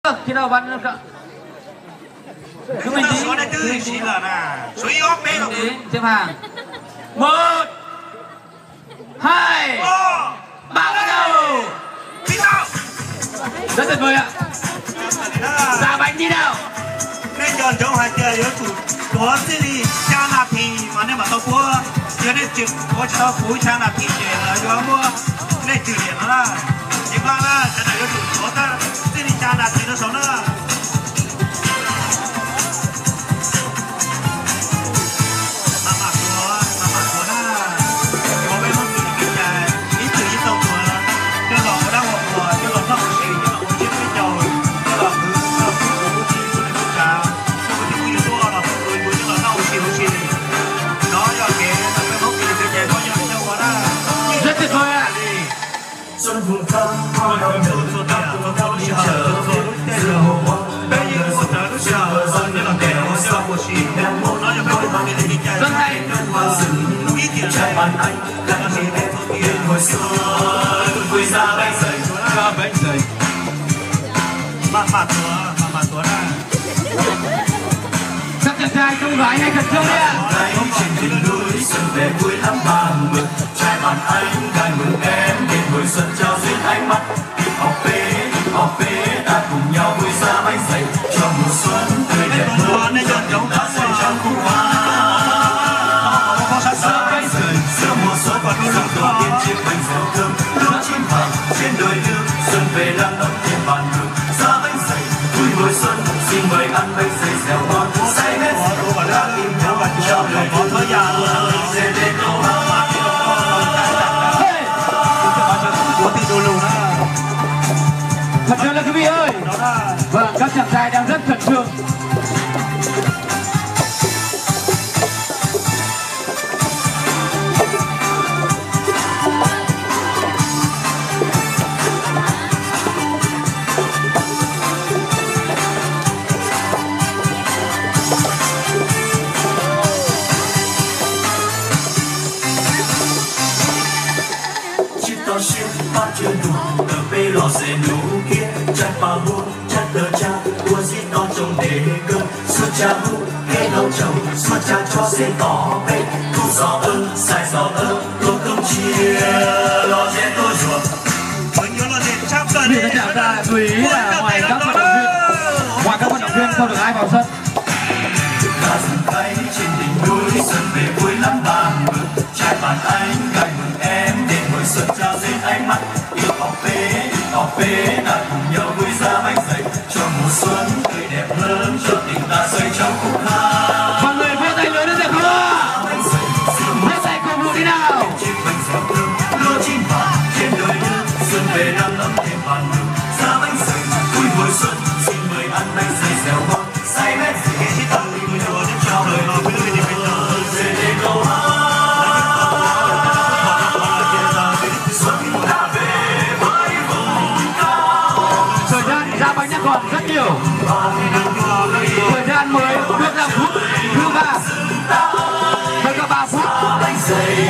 Khi nào bắn, cứ bình tĩnh, cứ bình tĩnh. Bình tĩnh, xếp hàng. Một, hai, ba, bắt đầu. Rất tuyệt vời ạ. Giá bánh như nào? Nej nco ntsoov hais tias yuav tsum tuav txij li xya nas this mas nej mam tau puab. Yog nej tseem tuav tsis tau kuv xya nas this ces lawv yuav muab nej tswm liam no na. Ces npaj na, sawv daws yuav tsum tuav txij li xya nas this rau saud na. Maj mam tuav, maj mam tuav na. Cov peb Hmoob kwv tij neej tsa ib txwm ib txhia tuav, coj los ua dab ua qhuas, coj los noj ua si, coj los ua tsiab peb caug, coj los kwv, coj los kwv kuv lub txij lub niam lub tsav, coj ua tib lub YouTube los pub ua coj los noj ua si huv si. Nov yog kev peb Hmoob kwv tij neej tsa poj nyob coj ua na. Rất tuyệt vời ạ. Rất hay. Maj mam tuav, maj mam tuav na. Các chàng trai trông gái hay khẩn trương đấy ạ. Trai bạn anh gái mừng em, đến mùa xuân trao duyên ánh mắt. Hip hop bê, hip hop bê, ta cùng nhau vui ra bánh dày, cho mùa xuân tươi đẹp hơn, cho tình ta say trong khúc hát. Ra bánh dày, giữa mùa xuân, sương tổ tiên chiếc bánh dẻo thơm, lúa chín vàng trên đồi nước, xuân về đang đón thêm bàn hương. Ra bánh dày, vui mùa xuân, xin mời ăn bánh dày dẻo ngon, say mết dẻo, đã tìm nhau, trao lời chúc mừng, dệt nên câu hát. Khẩn trương lên quý vị ơi. Vâng, các chàng trai đang rất khẩn trương. Tsis tau siab pab tswv nug, tawm peb los ze nug kiag, tshaib pab huab, tshaib taw tshab, ua zib toj tsoo ntev kawg, suab tshab huab, kev hlauv tsaus, suab tshab tshoj xeeb tom peb, kub xov tawb, xais xov tawb, tuaj koob tshiab, los ze tuaj zuag. Gửi các chàng trai, gửi, à, ngoài các vận động viên, ngoài các vận động viên không được ai vào sân. Ta dừng tay trên đỉnh núi, xuân về vui lắm bạn mừng. Trai bạn anh gái mừng em, đến mùa xuân trao duyên ánh mắt. Hip hop bê, hip hop bê, ta cùng nhau vui ra bánh dày. Cho mùa xuân tươi đẹp hơn, cho tình ta say trong khúc hát. Mọi người vỗ tay lớn lên được không ạ? Vỗ tay cổ vũ đi nào. Chiếc bánh dẻo thơm, lúa chín vàng trên đồi nước, xuân về đang đón thêm bạn mừng. Ra bánh dày vui mùa xuân, xin mời ăn bánh dày dẻo ngon. Say mết dẻo, trao lời chúc mừng. Xuân đã về với vùng cao. Thời gian ra bánh đang còn rất nhiều. Thời gian mới bước ra phút thứ ba. Mới có ba phút.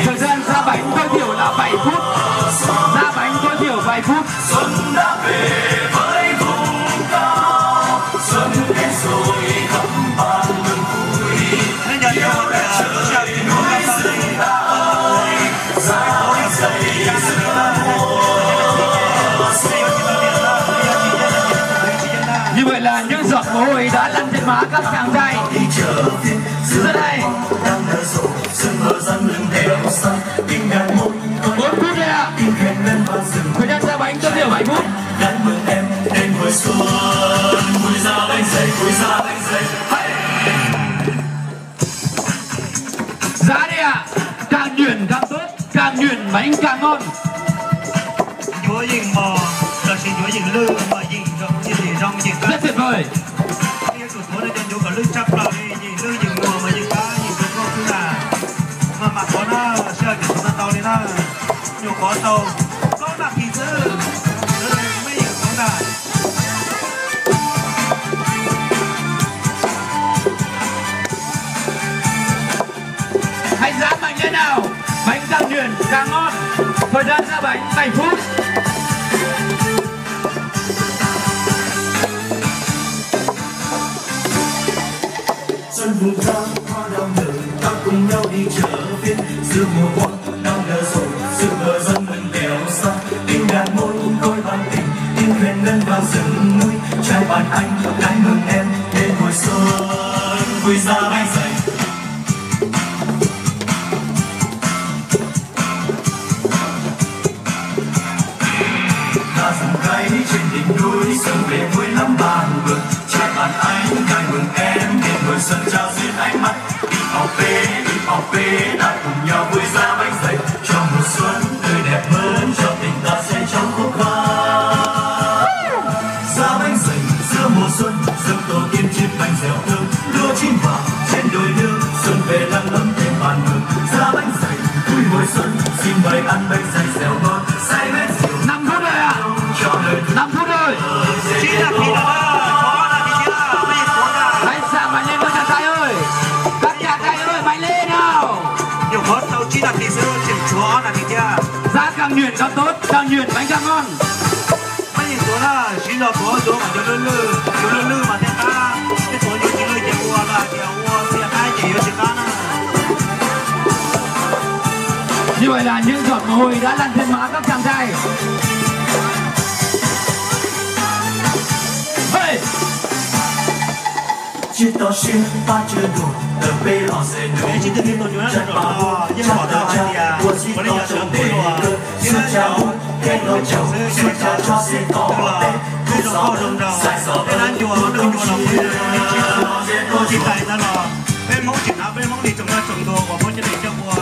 Thời gian ra bánh tối thiểu là bảy phút. Ra bánh tối thiểu bảy phút. Xuân đã về với vùng cao. Xuân đến rồi khắp bản làng vui. Nhớ nhớ nhớ. Như vậy là những giọt mồ hôi đã lăn trên má các chàng trai. Rất hay. Bốn phút thôi ạ. Thời gian ra bánh tối thiểu bảy phút. Giá đi ạ. Càng nhuyễn càng tốt, càng nhuyễn bánh càng ngon. Yuav yeej mos los sis yuav yeej lwj mas yeej zoo, yeej zoo yeej kab. Rất tuyệt vời. Yuav tsum tuav nej cov ncuav kom lwj tshaj plaws li, yeej lwj yeej mos mas yeej kab yeej zoo nkauj xwb na. Mas mam tuav na, sij hawm tsis tau tau li na. Nyuam qhuav tau plaub nas this xwb, sawv daws mej yeem tuav na. Hãy dán bánh lên nào. Bánh càng nhuyễn càng ngon. Thời gian ra bánh bảy phút. Vùng cao hoa đào nở, ta cùng nhau đi chợ phiên. Giữa mùa hoa đào nở rộ, sương mờ dâng lên đèo xa. Tim đàn môi khói ban tình, tim thuyền ngân vang rừng núi. Trai bạn anh, gái mừng em, đến mùa xuân vui ra bay dày. Ta dừng tay trên đỉnh núi, xuân về vui lắm bạn mừng. Trai bạn anh gái mừng em, đến mùa xuân trao duyên ánh mắt. Đi bảo bê, đi bảo bê, ta cùng nhau vui ra bánh dày. Cho mùa xuân tươi đẹp hơn, cho tình ta sẽ trong khúc ca. Ra bánh dày giữa mùa xuân, dâng tổ tiên chiên bánh dẻo thơm, lúa chín vàng trên đồi nương, xuân về lăng ấm thêm bàn mừng. Ra bánh dày vui mùa xuân, xin mời ăn bánh dày dẻo ngon, say mến rượu. Năm phút rồi ạ. Cho đời năm phút rồi. Chín nathi rồi đó, có nathi chưa? Mấy phút rồi? Hãy xả máy lên với nhà trai ơi. Các nhà trai ơi, máy lên nào. Nhiều phút sau chín nathi xíu, chừng chúa nathi chưa? Giá càng nhuyễn càng tốt, càng nhuyễn bánh càng ngon. Mej yeej tuav na, siv zog tuav, tuav kom yuav lwj lwj, yuav lwj lwj mas thiaj qab, tej tuav yuav tsis lwj ces ua los hais tias ua txias qaib ces yuav tsis qab na. Như vậy là những giọt mồ hôi đã lăn trên má các chàng trai. Hey! Chiếc to siết pá chưa đủ, tờ bê lò dệt đủ. Chặt pa bút, chặt tờ trang, ua xít to trong bể lơ. Xưa cha bút, khe lo chầu, xưa cha cho xếp to tết. Khúc gió, sai gió, tôi không chịu. Lò dệt tôi chịu. Peb Hmoob tseem hnav peb Hmoob li tsoom noj tsoom tuag uas muab cov neeg coj ua,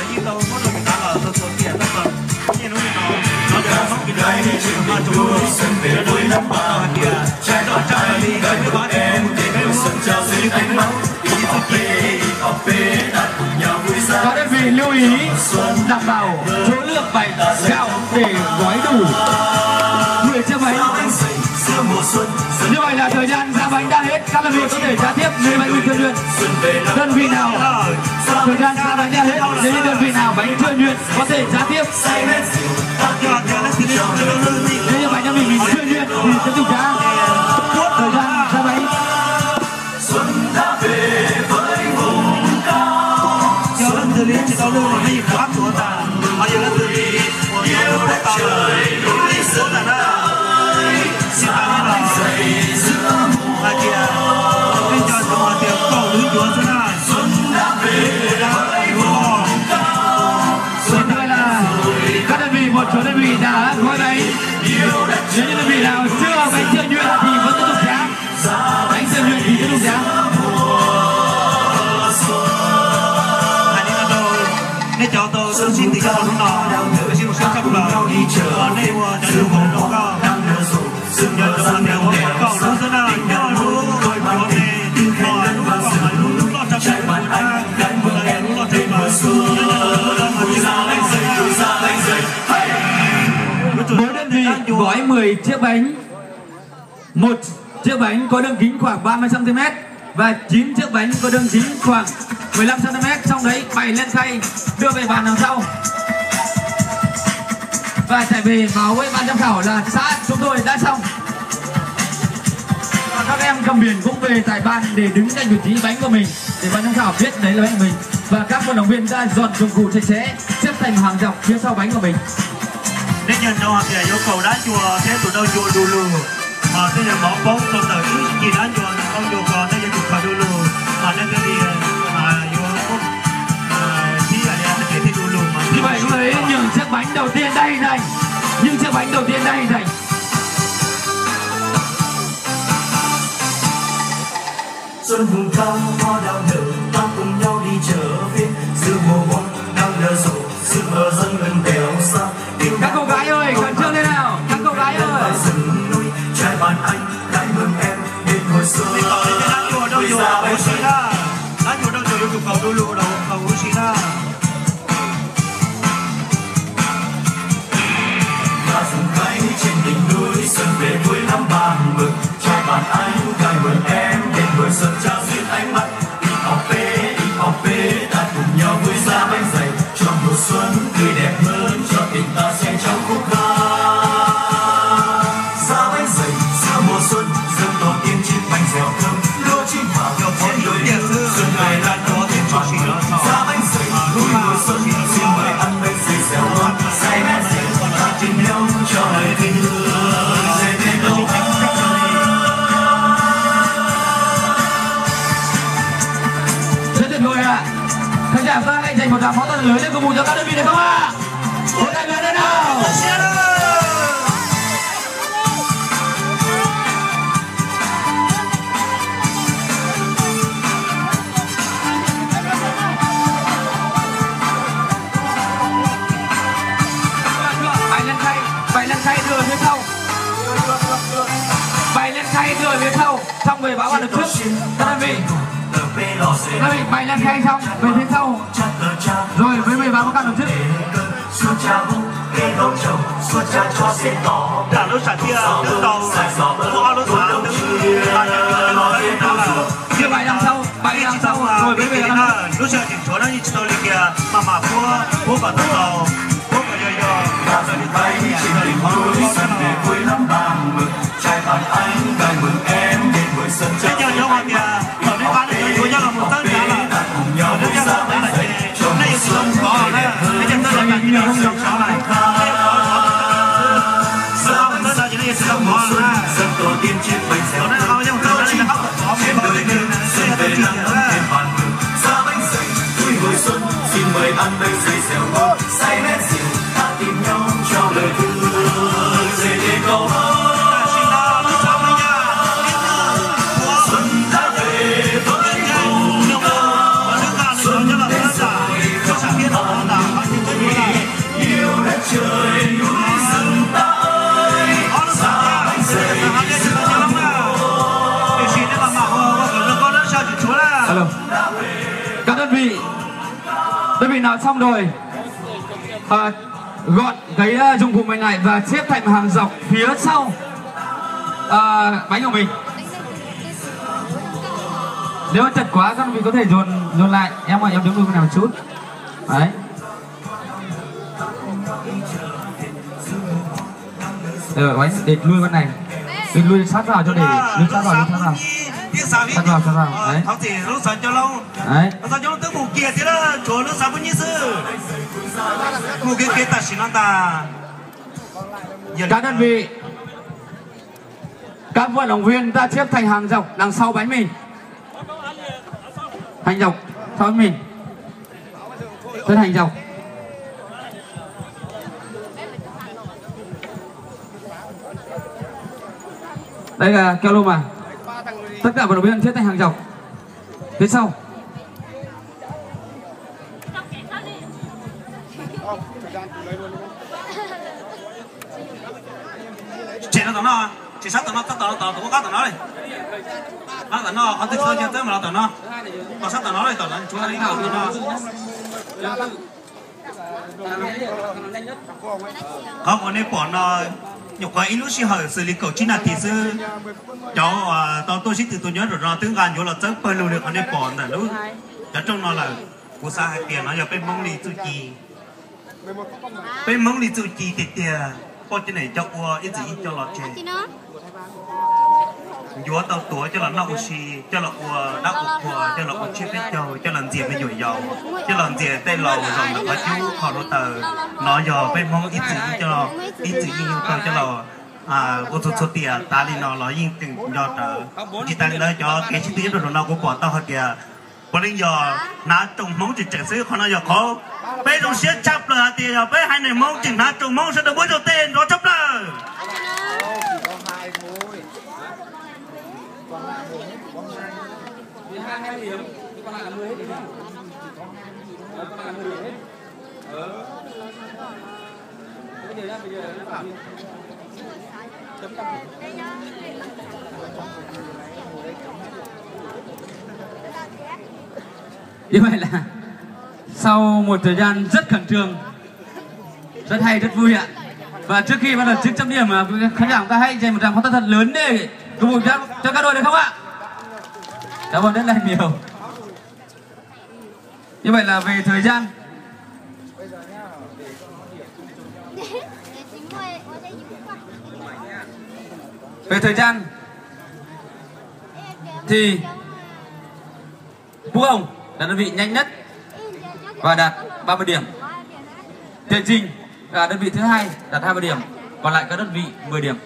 yeej tau muab rau yus hnav los txhua txhua tiam txhua txhua. Niaj hnub niaj no, no yog peb Hmoob li ntawd, peb tseem noj tsoom tuag, yog no peb Hmoob tau hais tias, tsis tau tsawg li, peb pab tsis tau mus ces peb Hmoob, peb tsis tau mus. Các đơn vị lưu ý đảm bảo số lượng bánh gạo để gói đủ mười chiếc bánh. Như vậy là thời gian ra bánh đã hết, các đơn vị có thể ra tiếp, nếu bánh mình chưa duyệt. Đơn vị nào, thời gian ra bánh đã hết, nếu như đơn vị nào bánh chưa duyệt có thể ra tiếp. Nếu như bánh đã bị mình chưa duyệt thì tiếp tục ra. Thời gian ra bánh. Yog leej twg li tsis tau lwj los nej yim pab tuav tas, ho yog leej twg li uas tuav tau lawm, tuav tas na. Xav tas li los hais tias, peb nco ntsoov hais tias kaum lwm ncuav xwb na. Các đơn vị, một số đơn vị đã gói bánh. Nếu như đơn vị nào chưa, bánh chưa duyệt thì vẫn tiếp tục dán. Bánh chưa duyệt thì tiếp tục dán. Hais li no rau nej cov tau sib ntiav hnub no, sib mus sab tshaj plaws, nej ua cov nyuag hauv paus koj, nco ntsoov hais tias ua kaum lub xwb na, nyob lub yuav me, lub kaum mas lub loj tshaj plaws, lub loj tshaj plaws, nyob nyob lub loj tshaj plaws. Mỗi đơn vị gói mười chiếc bánh. Một chiếc bánh có đường kính khoảng ba mươi xăng ti mét và chín chiếc bánh có đường kính khoảng mười lăm xăng ti mét, trong đấy bày lên khay, đưa về bàn đằng sau. Và chạy về báo với ban giám khảo là xã chúng tôi đã xong. Và các em cầm biển cũng về tại bàn để đứng cạnh vị trí bánh của mình, để ban giám khảo biết đấy là bánh của mình. Và các vận động viên đã dọn dụng cụ sạch sẽ, xếp thành hàng dọc phía sau bánh của mình. Neb nco ntsoov hais tias yuav kaum dab ncua thiab tus dab ncua du lug, mas tej yog mov poob rau ntawm ib ceg dab ncua ntawm dab ncua ko, nej yuav tsum khaws du lug, mas nej thiaj li yuav thib hais tias thiaj du lug mas. Như vậy, những chiếc bánh đầu tiên đã hình thành. Những chiếc bánh đầu tiên đã hình thành. Xuân vùng cao hoa đào nở, ta cùng nhau đi chợ phiên. Giữa mùa hoa đào nở rộ, sương mờ dâng lên đèo xa. Các cô gái ơi, khẩn trương lên nào, các cô gái ơi. Rừng núi, trai bạn anh, gái mừng em, đến mùa xuân. Dab ncua rau yus ua si na, dab ncua rau yus yuav tsum khaws du lug rau ua si na. Lá rừng bay trên đỉnh núi, xuân về vui lắm bạn mừng. Trai bạn anh, gái mừng em, đến mùa xuân trao duyên ánh mắt. Đi cà phê, đi cà phê, ta cùng nhau vui ra bánh dày. Cho mùa xuân tươi đẹp hơn, cho tình ta sẽ trong khúc ca. Ra bánh dày, giữa mùa xuân, dâng tổ tiên chiếc bánh dẻo thơm. Lúa chín vàng, trên đồi nương, xuân Phó Tổng Lưới lên công bố cho các đơn vị được không ạ? Một tay nữa nữa nào. Bài lên khay, bài lên khay đưa phía sau. Bài lên khay đưa phía sau, xong về báo ban tổ chức. Các đơn vị, các đơn vị, bài lên khay xong về phía sau. Rồi mới về báo ban tổ chức. Tam lub sam thiaj twb tau, muaj ob lub xav twb, Như vậy đằng sau, bài đằng sau, rồi mới về đằng sau. Lub sij hawm tseem tshuav no yeej tsis tau li tias maj mam puab, puab kom tau tau, puab kom yog yog, txawm li tau li tias yog li qhov lub sab no. Peb cov nyob hais tias thaum nej nqa nej cov ncuav coj los mus txawb nrad lawm, nej cov ncuav txawb nrad lawm ces nej yuav tsis tau mus kov na, nej cov txawb nrad ces nej yuav tsis tau kov lawm, nej yuav kov txawb nrad ces nej yuav tsis tau kov na. Thaum nej nqa coj mus txawb nrad ces nej qab kom kov mus kov tej nws na, nej yuav tau tsim nyog na. Alo. Các đơn vị, đơn vị nào xong rồi, à, gọn cái, à, dụng cụ mày ngại và xếp thành hàng dọc phía sau, à, bánh của mình. Nếu mà chật quá, các đơn vị có thể dồn dồn lại. Em ơi, em đứng bên này một chút. Đấy. Ờ, đấy, để lui bên này. Để lui sát vào cho để lui sát vào, lui sát vào. Sát vào, sát vào. Đấy. Đấy. Lub xav cov loo twb mus kiag thiab, tshuav lub xav pub nyib xwb. Mus kiag kiag tam sim no ntag. Các đơn vị, các vận động viên ta xếp thành hàng dọc đằng sau bánh mì. Hàng dọc, sau bánh mì. Xếp thành dọc. Đây là keo lô mà. Tất cả vận động viên xếp thành hàng dọc. Phía sau. Tseem no tom no, tseem sab tom no, tab tom no tom, tom qab tom no li. Qab tom no, qhov twg tsis tau cia txawb mas los tom no. Tom sab tom no li, tom no tshuav ib qho tom no. Qhov uas nej pom no, nyuam qhuav ib lub sij hawm xws li kaum tsib nas this xwb, cov uas tau tuaj sib tw tua nyob rau no twb nqa ncuav los txawb pawg lug li qhov nej pom ntawm lub cov rooj no lawm. Kuv xav hais tias no yog peb Hmoob li txuj ci. Peb Hmoob li txuj ci tiag tiag, poj cov niam coj ua ib txwm yeej coj los tseg. Ncuav tau tuav coj los noj ua si, coj los ua dab ua qhua, coj los ua tsiaj peb caug, coj los ntxias me nyuam yaus, coj los ntxias tej laus zaum ntawm qhov cub qhov hluav taws. No yog peb Hmoob ib txwm yeej coj, ib txwm yeej yug tau coj los ua txhua txhua tiam tas li no los yeej tseem nco rawv. Tsis tas li ntawd cov kev sib tw nyob rau saum no kuv pom tau hais tias puav leej yog hnav rooj Hmoob tseem tseem xwb. Qhov no yog qhov peb zoo siab tshaj plaws hais tias yog peb haiv neeg Hmoob tseem hnav rooj Hmoob, sawv daws npuab rau tej nrov tshaj plaws. Như vậy là sau một thời gian rất khẩn trương, rất hay, rất vui ạ. Và trước khi ban tổ chức chấm điểm, à, khán giả chúng ta hãy dành một tràng pháo tay thật lớn để cổ vũ cho, cho các đội được không ạ? Cảm ơn rất là nhiều. Như vậy là về thời gian, về thời gian thì Phú Hồng là đơn vị nhanh nhất và đạt ba mươi điểm. Thiện Trình là đơn vị thứ hai, đạt hai mươi điểm. Còn lại các đơn vị mười điểm.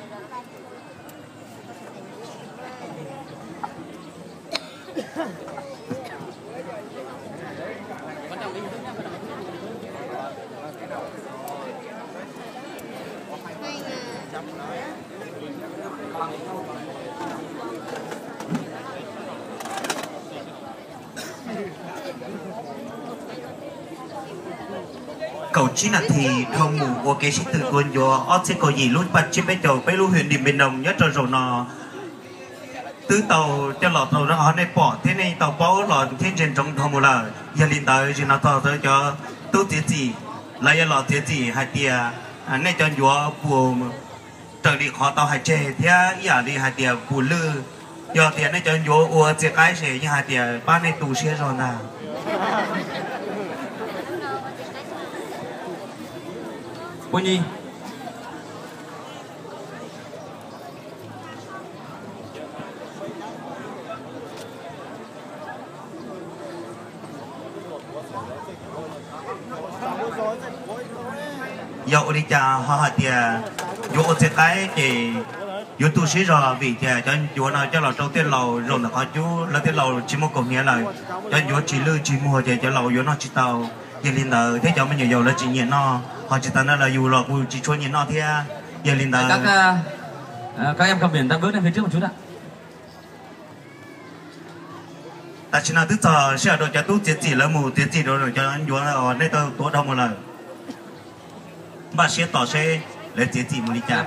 Kaum tsib nas this dhau mus ua kev sib tw tua ncuav ob txhiab kaum yim lub paj tsib peb caug peb lub hwm Dim Npe Noo nyob rau zaum no twb tau coj los rau qhov nej pom thiab nej tau paub los thiab ntsia ntsoov dhau mus lawm. Yog li ntawd, zaum no txog cov tub txiav txim, lawv yuav los txiav txim hais tias nej cov ncuav puas raws li qhov tau hais tseg thiab ib yam li hais tias puas lwj. Yog tias nej cov ncuav ua txiv qaib ces yeej hais tias pab nej tu siab zog ntag. Yog ua li cas ho hais tias yuav ua txiv qaib ces yuav tu siab zog? Vim tias cov ncuav no coj los rau tej laus zaum ntawm qhov cub, lawv tej laus tsis muaj kaus hniav lawm, cov ncuav tsis lwj tsis muag ces cov laus yuav noj tsis tau. Yog li ntawd thiab cov me nyuam yaus lawv tsis nyiam noj, ho tsis tas ntawd los yus los kuj tsis tshua nyiam noj thiab. Yog li ntawd, tam sim no twb txog sij hawm rau cov tub txiav txim lawv mus txiav txim rau cov ncuav uas nej tau tuav dhau mus lawm. Npaj siab tos seb lawv txiav txim mus li cas.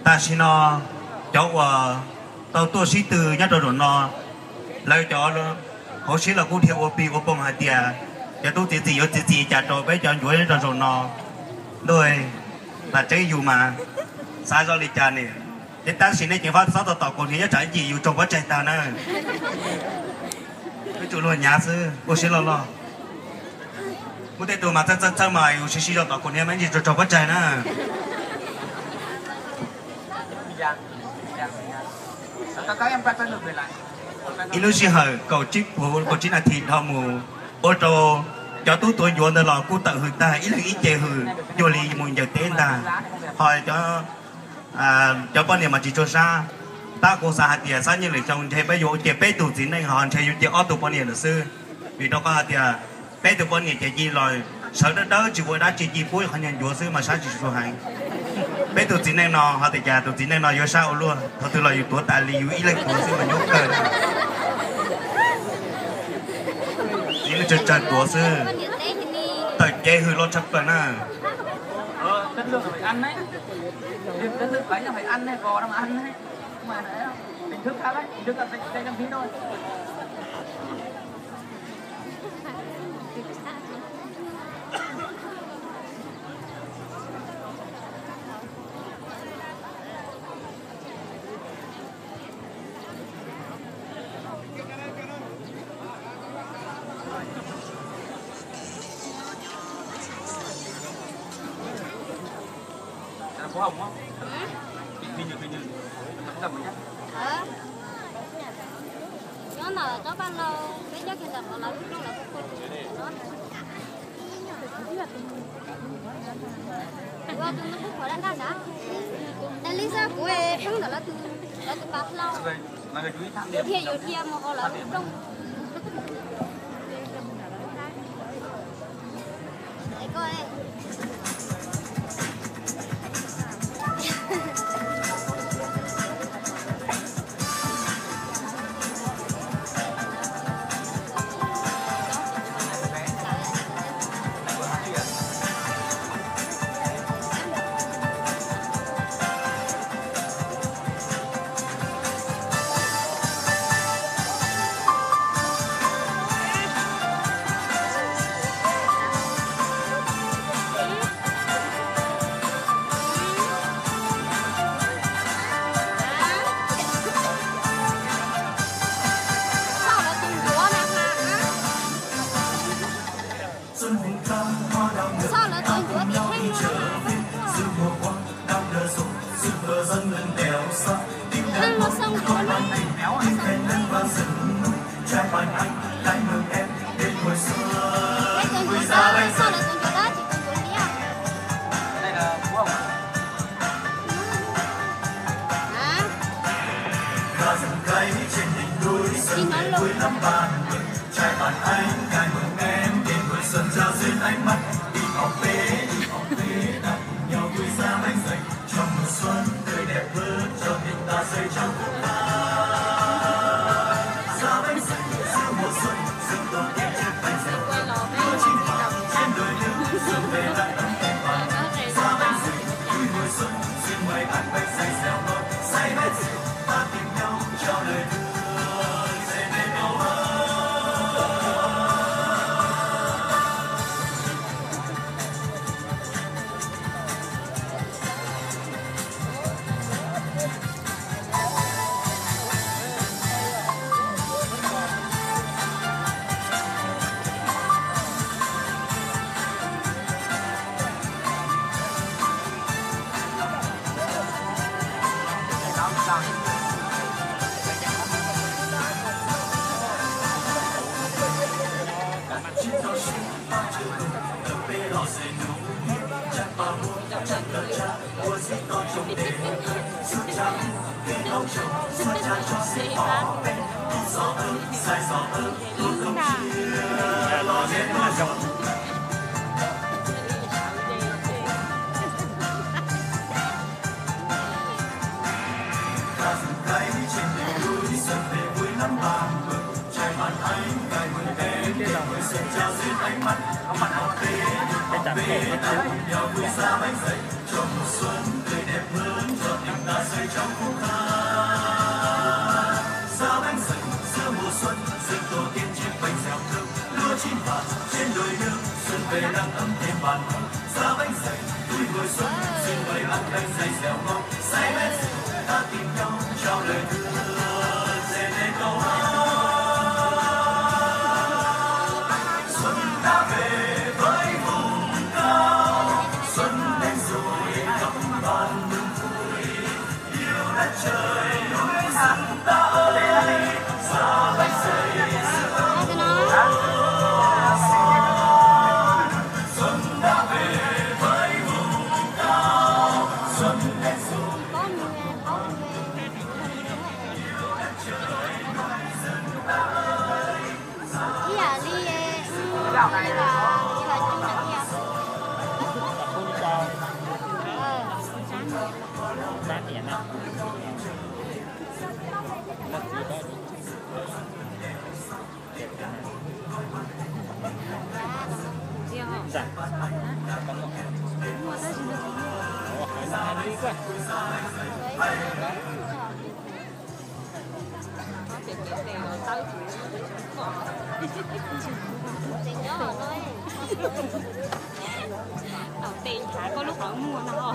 Tam sim no cov uas tau tuaj sib tw nyob rau zaum no, lawv cov hauv siab los kuj dhia ua plig ua poog hais tias cov tub txiav txim yuav txiav txim cas rau peb cov ncuav nyob rau zaum no. Ntuj, tas tseeb yus mas xav zoo li cas ne? Ces tab sis nej ceev faj txhob tau tom kaus hniav nyob tsam ib chim yus raug pov tseg tag na. Peb tsuas luag nyav xwb, ua siab loj loj. Muaj tej tug mas txawj txawj txawj mas yus siv siv zog tom kaus hniav mas ib ntsis raug raug pov tseg na. Ib lub sij hawm kaum tsib puv kaum tsib nas this dhau mus ua rau cov tub tuav ncuav ntawd los kuj tawm hws tag, ib leeg ib ce hws cuag li mus ncaws teb ntag. Ho cov poj niam mas tsis tshua sab. Tab kuv xav hais tias xab nyiaj lwm xyoo ntshe peb yuav cia peb tug txiv neej ho ntshe yuav cia ob tug poj niam lawm xwb. Vim rau qhov hais tias peb tug poj niam ces cia los sawv dawb dawb tsis ua dab tsi, cia pub qhov nyuag ncuav xwb mas sab tsis tshua heev. Peb tug txiv neej no ho tias cas tus txiv neej no yuav sab ua luaj, thaum twg los yus tuav tas li yus ib leeg tuav xwb mas nyuaj kawg. Txiv neej tsawg tsawg tuav xwb, tawm cev hws loj tshaj plaws na. Nyob ntawm tsob paj ntoo, peb nyob kiag ntawm qhov lawv lub rooj lawv kuj pw no. Ua tus nws kuj qhuav daj daj sav. Tais li xwb kuv pheej ntawm lawv tus, lawv tus pas hlau. Yus dhia yus dhia mus qhov lawv lub rooj. Tus ncuav dab, tus ncuav dab tsis tus ncuav liab. Tsis hnov lus. Ib yam li, ib yam li, ib yam li, Tau tej ntshav koj lub qhov muag no.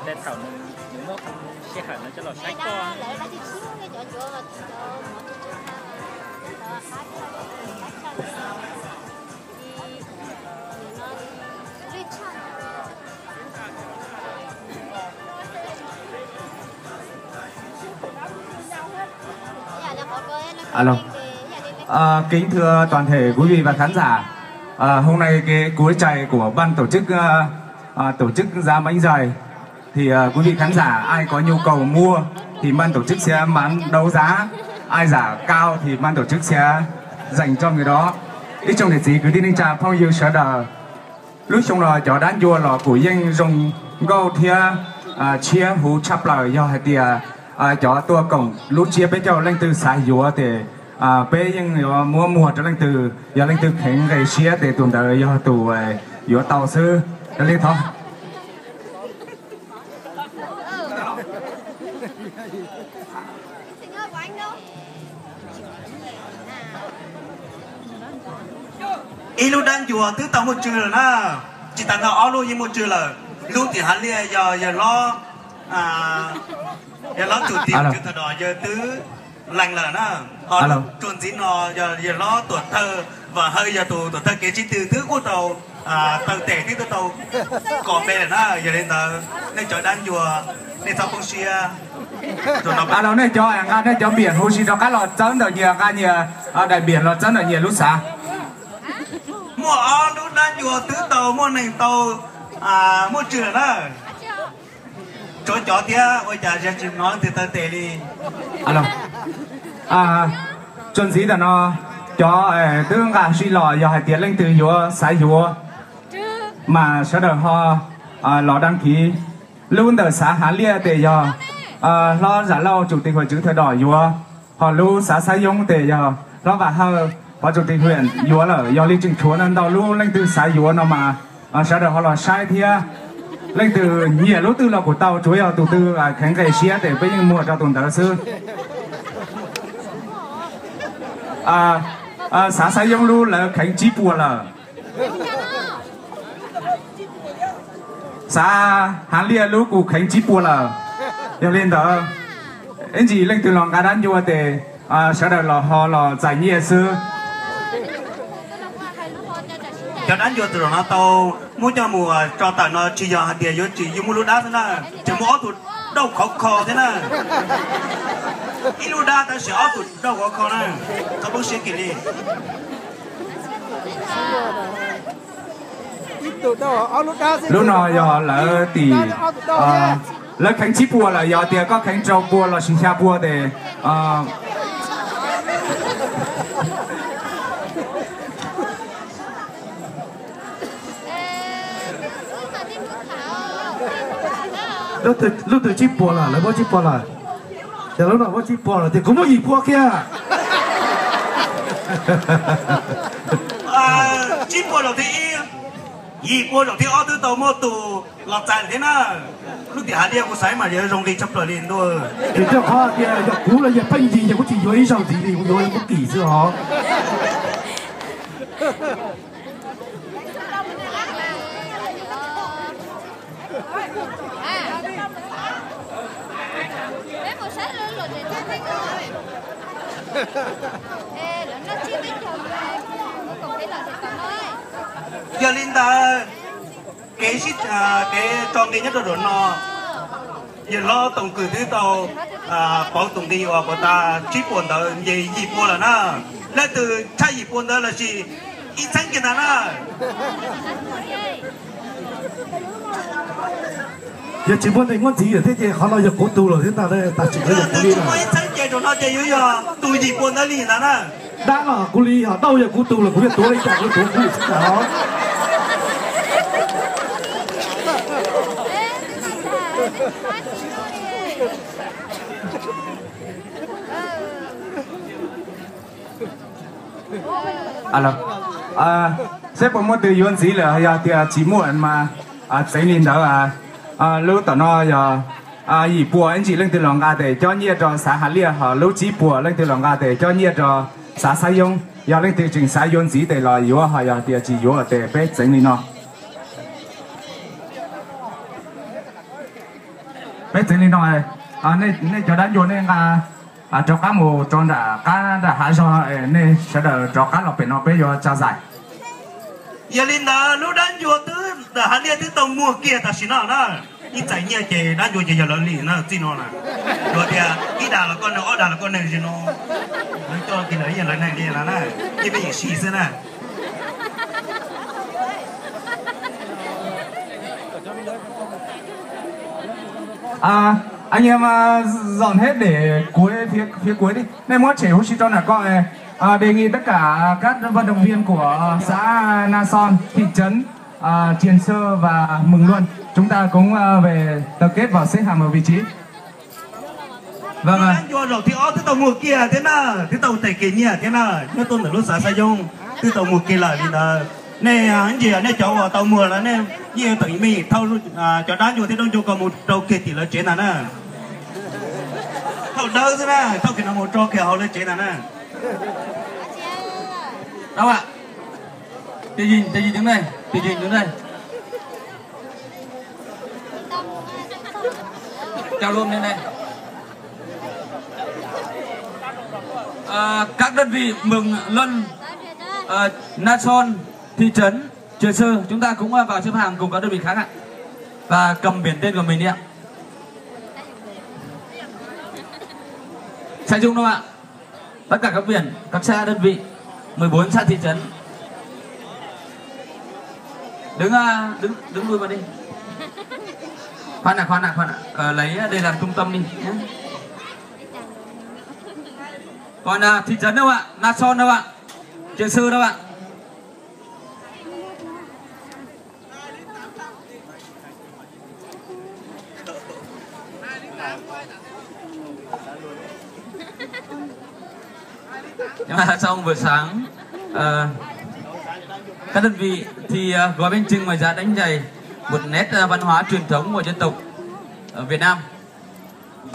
Tej thaum nws muab sij hawm no coj los saib koj. Alo. Ờ, kính thưa toàn thể quý vị và khán giả, ờ, hôm nay cái cuối chày của ban tổ chức, ờ, ờ, tổ chức giá bánh dày thì, ờ, quý vị khán giả ai có nhu cầu mua thì ban tổ chức sẽ bán đấu giá, ai giả cao thì ban tổ chức sẽ dành cho người đó. Ib tsoom niam txiv kwv tij neej tsa phooj ywg sawv daws, lub xyoo no cov dab ncua los kuj yeej zoo nkauj thiab tshiab huv tshaj plaws, yog hais tias cov tuaj koom lub tsiab peb caug leej twg xav yuav ces peb yeej yuav muab muag rau leej twg, yog leej twg kheev nqe siab ces tus ntawd yog tus yuav tau xwb. Raws li thov Ib lub dab ncua twb tau muaj tswv lawm na. Tsis tas ntawd ob lub yeej muaj tswv lawm. Lub tim hav liaj yog yawg hlob, yawg hlob tus tim tswv tag dos yawg twb lees lawm na. Ho lub tsuas ntxiv no yog yawg hlob tuam thawj Vam Hawj yog tus tuam thawj kev sib tw twb kuj tau taw tes twb tau kom pe lawm na. Yog li ntawd nej cov dab ncua nej txhob poob siab. Los nej cov nqa nej cov npiam huv si rov qab los txawb ntawm nyias, nqa nyias daim npiam los txawb ntawm nyias lub xav. Muaj ob lub dab ncua twb tau muaj neeg tau muaj tswv lawm na. Tsuav cov thiab ua cas tsis hnov leej twg taw tes li. Txuas ntxiv ntawm no cov twb nqa sij los yog hais tias leej twg yuav xav yuav mas sawv daws ho los đăng ký. Lub ntawm xav Hav Liaj tes yog hlob Zam Lauj chủ tịch hội trưởng thợ đỏ yuav, ho lub xav Xab Yoob tes yog hlob Vam Hawj phó chủ tịch huyện yuav lawm. Yog li tseem tshuav ntau lub, leej twg xav yuav no mas sawv daws ho los saib thiab. Leej twg nyiam lub twg los kuj tau, tsuav yog tus twg kheev nqes siab tes peb yeej muag rau tus ntawd xwb. Xav Xab Yoob lub lawv kheev tsib puas lawm. Xav Hav Liaj lub kuj kheev tsib puas lawm. Yog li ntawd, ib ntsis leej twg los nqa dab ncua tes sawv daws los ho los txais nyiaj xwb. Cov dab ncua tus zaum no tau muab coj mus tso tawm no tsis yog hais tias yuav tsis yuav muaj lub dab xwb na, tseem muaj ob tug dauj khov kho thiab na. Ib lub dab tab sis ob tug dauj khov kho na, txhob poob siab kiag li. Lub no yog lawv tim, lawv kheev tsib puas lawm, yog tias koj kheev rau puas los sis xya puas tes lub twg tsib puas lawm, lawv muab tsib puas lawm. Ces lub no muab tsib puas lawm tias kuv muab yim puas kiag. Tsib puas zaum thib ib, yim puas zaum thib ob twb tau muaj tus los txais thiab na. Lub tim Hav Liaj kuv xaiv mas yuav zoo nqi tshaj plaws li ntuj. Vim rau qhov tias yog kuv los yog pheej yig ces kuv tsis yuav ib zaug ntxiv li, kuv yuav muab kim xwb os. Yog li ntawd, kev sib, kev tso nqi nyob rau zaum no, yawg hlob Toom Kws twb tau pauv tus nqi uas puas tas tsib puas ntawd nce yim puas lawm na. Leej twg tshaj yim puas ntawd lossis ib txheeb kiag ntag na. Yog tsis muaj neeg muab ntxiv lawm thiab ces qhov no yog kuv tus lawm thiab ntag, tam sim no yog kuv li lawm. Ib txheeb ces zaum no ces yuav yog tus yim puas ntawd li ntag na. Dab los kuv li, ho dauj yog kuv tus lawm, kuv yuav tuav li cas kuv tuav kuv xwb ntag. Seb puas muaj tus yuav ntxiv lawm, yog tias tsis muaj mas txeev li ntawd. Lub tom no yog yim puas, ib ntsis leej twg los nqa tes cob nyiaj rau xav Hav Liaj, ho lub tsib puas leej twg los nqa tes cob nyiaj rau xav Xab Yoob. Yog leej twg tseem xav yuav ntxiv tes los yuav, ho yog tias tsis yuav tes peb txeev li no. Peb txeev li no, nej cov dab ncua nej nqa rov qab mus rau nram qab nram hav zog, nej sawv daws rov qab los pem no peb yuav tsa zais. Yog li ntawd lub dab ncua twb ntawm Hav Liaj twb tau muag kiag tam sim no na. Ib txais nyiaj ces dab ncua ces yog lawv li na, txij no na. Luag tias ib dag los koj neeg, ob dag los koj neeg, sim no lawv coj kiag lawv yeej lawv neeg li no na, yeej peb yeem si xwb na. Anh em dọn hết để cuối, phía, phía cuối đi. Anh em muab tshem huv si rau nram ko. Đề nghị tất cả các vận động viên của xã Na Son, thị trấn Triềng Sơ và Mường Luân, chúng ta cũng về tập kết vào xếp hàng vào vị trí. Vâng ạ. Ncua zaum thib ob twb tau muag kiag thiab na, twb tau tes kiag nyiaj thiab na, nyob tuaj ntawm lub xav Xab Yoob twb tau muag kiag lawm li ntawd. Nej ntsia nej cov uas tau muag lawm nej yeej teem me thauj cov dab ncua thiab dab ncua ko mus rau kiag tim lawv tsev ntag na. Dawb xwb na, thaum kis no mus tso kiag hauv lawv tsev ntag na. Dawb a, tij Ying, tij Ying, tij Ying, Chào luôn này này. Ờ, các đơn vị Mường Lân, ờ, Nason, thị trấn Trường Sơn, chúng ta cũng ờ, vào xếp hàng cùng các đơn vị khác ạ. Và cầm biển tên của mình đi ạ. Sai Dung đâu ạ? Tất cả các huyện, các xã, đơn vị, mười bốn xã, thị trấn. Đứng à, đứng đứng lui vào đi. Khoan ạ, khoan ạ, khoan ạ. Ờ, lấy đây làm trung tâm đi nhé. Còn à, thị trấn đâu ạ? Nason đâu ạ? Trường Sư đâu ạ? Trong buổi sáng, ờ, các đơn vị thì ờ, gói bánh chưng và giá bánh dày, một nét ờ, văn hóa truyền thống của dân tộc ở Việt Nam,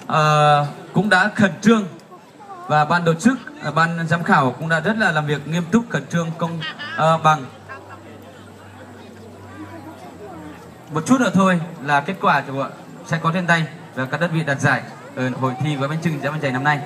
ờ, cũng đã khẩn trương và ban tổ chức, ờ, ban giám khảo cũng đã rất là làm việc nghiêm túc, khẩn trương công ờ, bằng. Một chút nữa thôi là kết quả của sẽ có trên tay và các đơn vị đoạt giải ở hội thi gói bánh chưng giá bánh dày năm nay.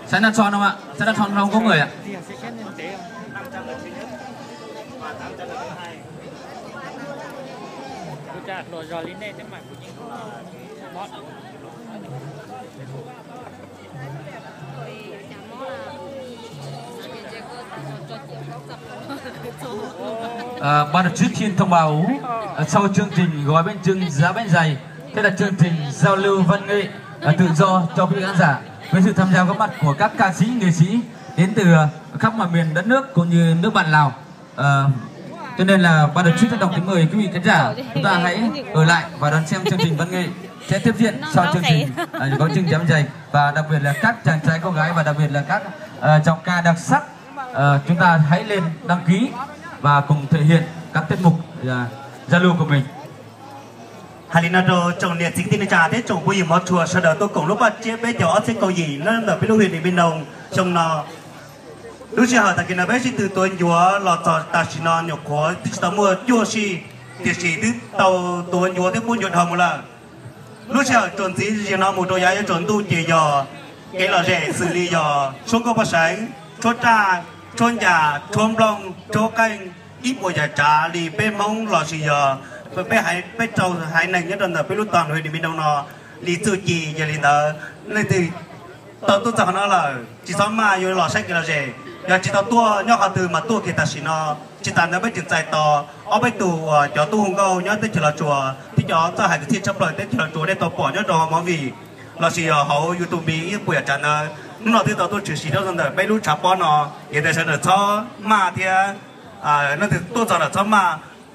Xã Nam Son không ạ? Xã Nam Son không có người ạ? À, ban tổ chức xin thông báo, à, sau chương trình gói bánh chưng giá bánh dày, thế là chương trình giao lưu văn nghệ, à, tự do cho quý vị khán giả với sự tham gia góp mặt của các ca sĩ, nghệ sĩ đến từ à, khắp mọi miền đất nước cũng như nước bạn Lào. Ờ, cho nên là ban tổ chức rất đồng kính mời quý vị khán giả chúng ta hãy ở lại và đón xem chương trình văn nghệ sẽ tiếp diễn sau chương trình à, gói bánh chưng giá bánh dày và đặc biệt là các chàng trai cô gái và đặc biệt là các à, giọng ca đặc sắc. Ờ, chúng ta hãy lên đăng ký và cùng thể hiện các tiết mục à, giao lưu của mình. Hais li no rau tsoom niam txiv kwv tij neej tsa thiab tsoom phooj ywg mov tshua sawv daws tuaj koom lub paj tsiab peb caug ob txhiab kaum yim nyob ntawm peb lub hwj Dim Pej Noo xyoo no. Lub sij hawm tag kis no peb sib tw tuav ncuav los txog tam sim no nyuam qhuav twb tsis tau muaj cuaj sij, tiam sis twb tau tuav ncuav thiab pub ncuav dhau mus lawm. Lub sij hawm txuas ntxiv zim no mus rau yav yuav tsaus ntuj ces yog kev lom zem xws li yog tshuab nkauj poj saib, tshuab raj, tshuab ncas, tshuab nplooj, tshuab qeej, ib puas yam tsav li peb Hmoob los sis yog peb haiv, peb rau haiv neeg nyob rau ntawm peb lub tog hwj Dim Pej Noo no li txuj ci. Yog li ntawd leej twg tau tuaj txog qhov no lawm tsis txhob maj yuav los saib kev lom zem, yog tsis tau tuaj nyob qhov twg mas tuaj kiag tam sim no. Tsis tas ntawd peb tseem txais tos ob peb tug uas cov tub hu nkauj nyob teb chaws Los Tsuas thiab cov txawj hais kwv txhiaj tshaj plaws teb chaws Los Tsuas nej tau pom nyob rau hauv movie los sis yog hauv YouTube ib puas yam tsav ntawd. Hnub no twb tau tuaj tshwm sim rau ntawm peb lub tshav pob no, yog tias sawv daws txhob maj thiab, leej twg tuaj txog lawm txhob maj,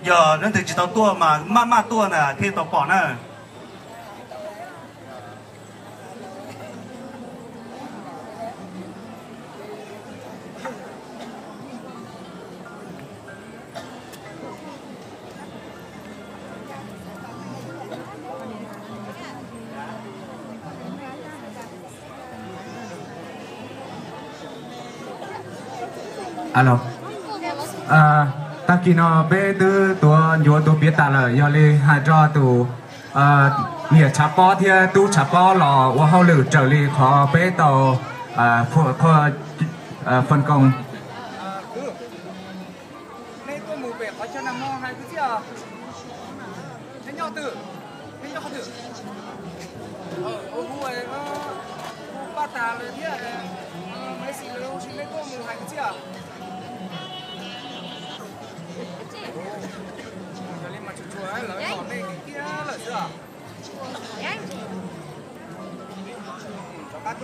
yog leej twg tsis tau tuaj mas maj maj tuaj ntawd thiaj tau pom na. Alo, tag kis no peb twb tuav ncuav tuav piav tas lawm, yog li hais rau tus niam tshav pob thiab tub tshav pob los ua hauj lwm raws li qhov peb tau qhua fon koos. Nej tuaj mus pem qhov chaw nag hmo hais kwv txhiaj os? Nej nyob twg? Nej nyob qhov twg? Hu, hu paj tas lawm thiab, Messi lawv hu si nej tuaj mus hais kwv txhiaj os? Yog li mas tsuas tsuas lawv tom nej tiag lawm xwb os. Rov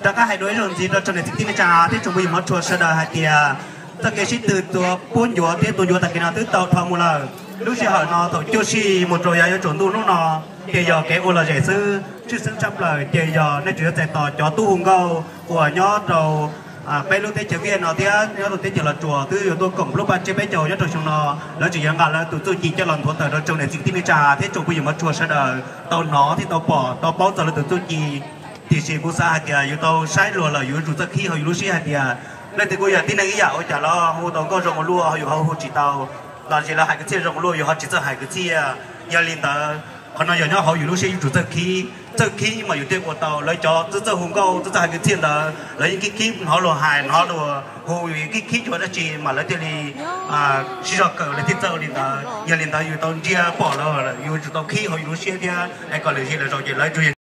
qab hais dua ib zaug ntxiv rau tsoom niam txiv kwv tij neej tsa thiab tsoom phooj ywg hmov tshua sawv daws hais tias txoj kev sib tw tua pub ncuav thiab tua ncuav tag kis no twb tau dhau mus lawm. Lub sij hawm no thaum cuaj sij mus rau yav yuav tsaus ntuj hnub no, ces yog kev ua lom zem xwb. Tshwj xeeb tshaj plaws ces yog nej tseem yuav txais tos cov tub hu nkauj uas nyob rau peb lub teb chaws Viaj no thiab nyob rau teb chaws Los Tsuas twb yuav tuaj koom lub paj tsiab peb caug nyob rau xyoo no. Lawv tseem yuav nqa lawv tus txuj ci coj los nthuav tawm rau tsoom niam txiv kwv tij neej tsa thiab tsoom phooj ywg hmov tshua sawv daws tau hnov thiab tau pom tau paub txog lawv tus txuj ci. Tiam sis kuv xav hais tias yus tau saib luag lawm yus yuav tsum txawj khib hauv yus lub siab hais tias leej twg kuj yog tib neeg ib yam ua cas los hu tau nkauj zoo ua luaj yus ho hu tsis tau, los sis lawv hais kwv txhiaj zoo ua luaj yus ho tsis txawj hais kwv txhiaj. Yog li ntawd, qhov no yog nyob hauv yus lub siab yuav tsum txawj khib. Txawj khib mas yus thiaj ua tau. Lawv cov txawj txawj hu nkauj txawj txawj hais kwv txhiaj ntawd lawv yeej khib khib hnov luag hais hnov luag hu, yus yeej khib khib cuag dab tsi mas lawv thiaj li sib zog kawm lawv thiaj txawj ua li ntawd. Yog li ntawd yus tau ntsia pom lawv, yus yuav tsum tau khib hauv yus lub siab thiab es kom lwm zaus ces lawv tsuas yog